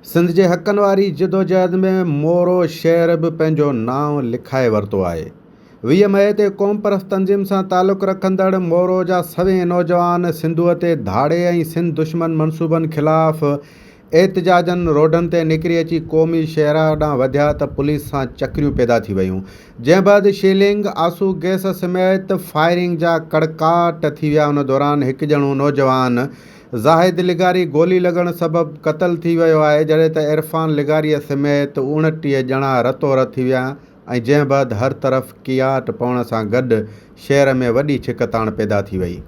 سنڌ جي حقن واري جدوجهد ۾ مورو شهر به پنهنجو نانء لکائي ورتو آهي. 20 مئي تي قومپرست تنظيم سان تعلق رکندڙ مورو جا سوين نوجوان سنڌوء تي ڌاڙي ۽ سنڌ دشمن منصوبن خلاف احتجاجن روڊن تي نڪري اچي قومي شاهراهه ڏانهن وڌيا ته پوليس سان چڪريون پيدا ٿي ويون جنهن بعد شيلنگ، آنسو گئس سميت فائرنگ جا ڪڙڪاٽ ٿي ويا ان دوران هڪ ڄڻو نوجوان زاهد لغاري گولي لڳڻ سبب قتل ٿي ويو آهي جڏهن ته عرفان لغاري سميت 29 ڄڻا رتو رت ٿي ويا ۽ جنهن بعد هر طرف ڪياٽ پوڻ سان گڏ شهر ۾ وڏي ڇڪتاڻ پيدا ٿي وئي.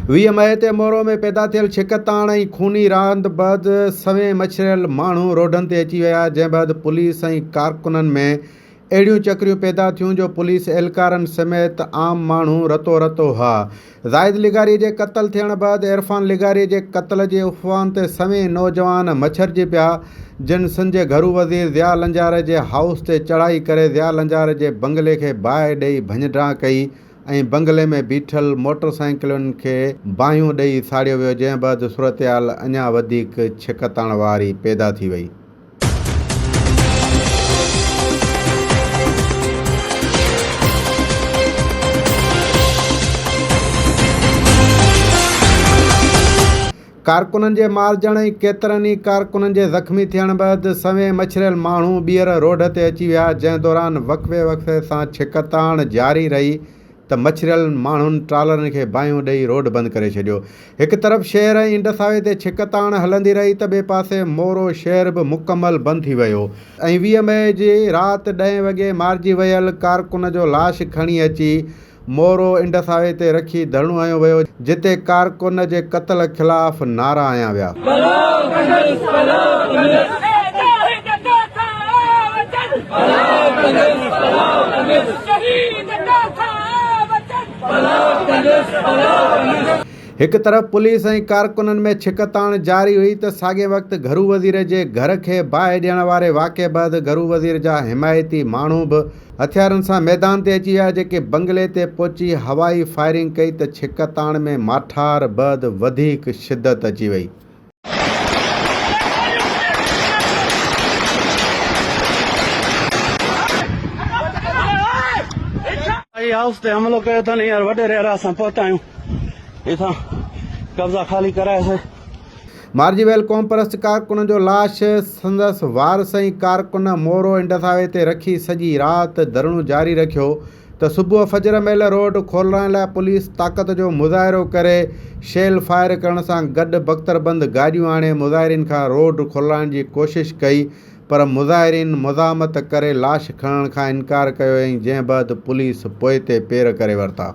ويهه مئي تي مورو ۾ پيدا ٿيل ڇڪتاڻ ۽ خوني راند بعد سوين مڇريل ماڻهو روڊن تي اچي ويا، جنهن بعد پوليس ۽ ڪارڪنن ۾ اهڙيون چڪريون پيدا ٿيون جو پوليس اهلڪارن سميت عام ماڻهو رتو رتو هئا. زاهد لغاري جي قتل ٿيڻ بعد عرفان لغاري جي قتل جي افواهن تي سوين نوجوان مڇرجي پيا جن سنڌ جي گهرو وزير ضياء لنجار جي هائوس تي چڙهائي ڪري ضياء لنجار جي بنگلي کي باهه ڏئي ڀڃ ڊاهه ڪئي ۽ بنگلي ۾ بيٺل موٽر سائيڪلن کي باهيون ڏئي ساڙيو ويو جنهن بعد صورتحال اڃا وڌيڪ ڇڪتاڻ واري پيدا ٿي وئي. ڪارڪنن جي مارجڻ ۽ ڪيترن ئي ڪارڪنن جي زخمي ٿيڻ بعد سوين مڇريل ماڻهو ٻيهر روڊ تي اچي ويا جنهن دوران وقفي وقفي سان ڇڪتاڻ جاري رهي ته مڇريل ماڻهن ٽرالرن کي باهيون ڏئي روڊ بند ڪري ڇڏيو. هڪ طرف شهر ۽ انڊس هاء وي تي ڇڪتاڻ هلندي رهي ته ٻئي پاسي مورو شهر به مڪمل بند ٿي ويو ۽ 20 مئي جي رات ڏهين وڳي مارجي ويل ڪارڪن جو لاش کڻي اچي مورو انڊس هاء وي تي رکي ڌرڻو هنيو ويو جتي ڪارڪن جي قتل خلاف نعرا هنيا ويا. هڪ طرف پوليس ۽ ڪارڪنن ۾ ڇڪتاڻ جاري هئي ته ساڳئي وقت گهرو وزير جي گهر کي باهه ڏيڻ واري واقعي بعد گهرو وزير جا حمايتي ماڻهو به هٿيارن سان ميدان تي اچي ويا جيڪي بنگلي تي پهچي هوائي فائرنگ ڪئي ته ڇڪتاڻ ۾ ماٺار بعد وڌيڪ شدت اچي وئي. آئي هائوس تي حملو ڪيو اٿن هينئر وڏيري اڙا سان پهتا آهيون هتان قبضا خالي ڪراياسين. مارجي ويل قومپرست ڪارڪن جو لاش سندس وارث ۽ ڪارڪن مورو انڊس هاء وي تي رکي سڄي رات ڌرڻو جاري رکيو ته صبح فجر مهل روڊ کولرائڻ لاء پوليس طاقت جو مظاهرو ڪري شيل فائر ڪرڻ سان گڏ بڪتربند گاڏيون آڻي مظاهرين کان روڊ کولرائڻ جي ڪوشش ڪئي پر مظاهرين مزاحمت ڪري لاش کڻڻ کان انڪار ڪيو ۽ جنهن بعد پوليس پوئتي پير ڪري ورتا.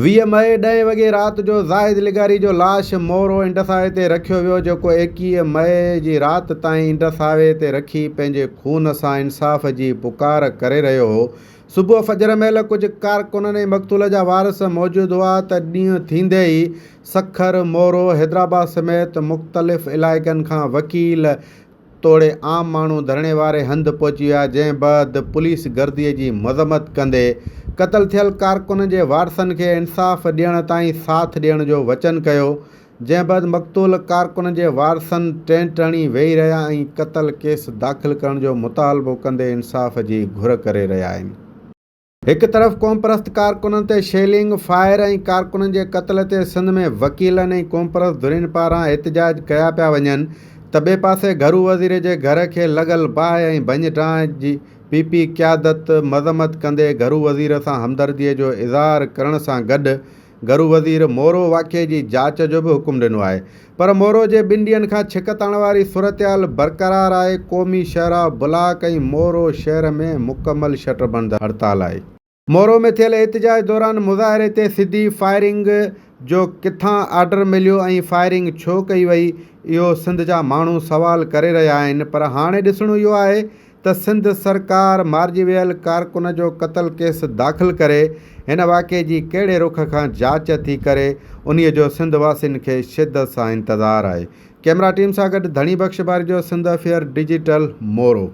ويهه مئي ڏهين وڳي رات جو زاهد لغاري جو لاش مورو انڊس هاء وي تي رکيو ويو جيڪو 21 مئي جي رات تائين انڊس هاء وي تي رکي پنهنجي خون سان انصاف جي پڪار ڪري رهيو هو صبح فجر مهل ڪجهه ڪارڪنن ۽ مقتول جا وارث موجود هئا ته ڏينهن ٿيندي ئي سکر، مورو، حيدرآباد سميت مختلف علائقن کان وڪيل توڙي عام ماڻهو ڌرڻي واري هنڌ پهچي ويا جنهن بعد پوليس گردي جي مذمت ڪندي قتل ٿيل ڪارڪنن جي وارثن کي انصاف ڏيڻ تائين ساٿ ڏيڻ جو وچن ڪيو جنهن بعد مقتول ڪارڪنن جي وارثن ٽينٽ هڻي ويهي رهيا ۽ قتل ڪيس داخل ڪرڻ جو مطالبو ڪندي انصاف جي گهر ڪري رهيا آهن. هڪ طرف قومپرست ڪارڪنن تي شيلنگ، فائر ۽ ڪارڪنن جي قتل تي سنڌ ۾ وڪيلن ۽ قومپرست ڌرين پاران احتجاج ڪيا پيا وڃن ته ٻئي پاسي گهرو وزير جي گهر کي لڳل باهه ۽ ڀڃ ڊاهه جي پي پي قيادت مذمت ڪندي گهرو وزير سان همدردي جو اظهار ڪرڻ سان گڏ گهرو وزير مورو واقعي جي جاچ جو به حڪم ڏنو آهي پر مورو جي ٻن ڏينهن کان ڇڪتاڻ واري صورتحال برقرار آهي، قومي شاهراهه بلاڪ ۽ مورو شهر ۾ مڪمل شٽر بند هڙتال آهي. مورو ۾ ٿيل احتجاج دوران مظاهري تي سڌي فائرنگ جو ڪٿان آرڊر مليو ۽ فائرنگ ڇو ڪئي وئي اهو سنڌ جا ماڻهو سوال ڪري رهيا آهن پر هاڻي ڏسڻو اهو آهي ته سنڌ سرڪار مارجي ويل ڪارڪن جو قتل ڪيس داخل ڪري هن واقعي جي ڪهڙي رخ کان جاچ ٿي ڪري انهي جو سنڌ واسين کي شدت سان انتظار آهي. ڪئميرا ٽيم سان گڏ ڌڻي بخش باريجو سنڌ افيئر ڊجيٽل مورو.